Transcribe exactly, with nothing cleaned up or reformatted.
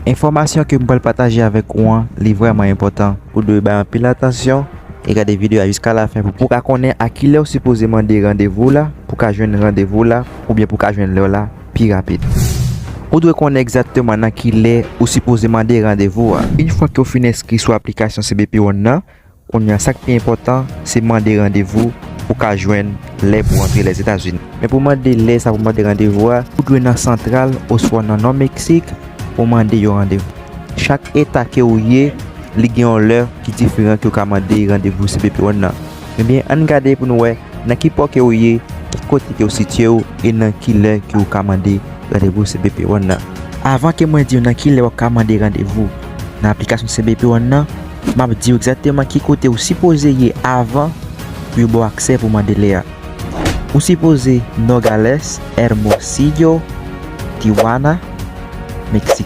Enfòmasyon ke m pral pataje avèk ou an, li vrèman enpòtan. Ou dwe bay anpil atansyon e gade videyo a jiska lafen pou, pou w ka konnen a kilè ou sipoze mande randevou w la, pou w ka jwenn randevou w la, oubyen pou w ka jwenn lè w la pi rapid. Ou dwe konnen egzakteman nan kilè ou sipoze mande randevou a. Yon fwa ke w fin enskri sou aplikasyon C B P One nan, kounye a, sa k pi enpòtan, se mande randevou pou w ka jwenn lè pou w antre Lèzetazini. Men pou mande lè sa pou mande randevou a, ou dwe nan santral oswa nan nò Meksik pou mande yon randevou. Chak eta ke ou ye, li gen yon lè ki diferan ke w ka mande randevou C B P One nan. Ebyen, ann gade pou nou wè nan ki pò ke ou ye, ki kote ke ou sitiye w e nan ki lè ke ou ka mande randevou C B P One nan. Avan ke mwen di w nan ki lè w ka mande randevou nan aplikasyon C B P One nan, m ap di w egzakteman ki kote ou sipoze ye avan pou yo ba w aksè pou mande lè a. Ou sipoze Nogales, Hermosillo, Tijuana, Meksik.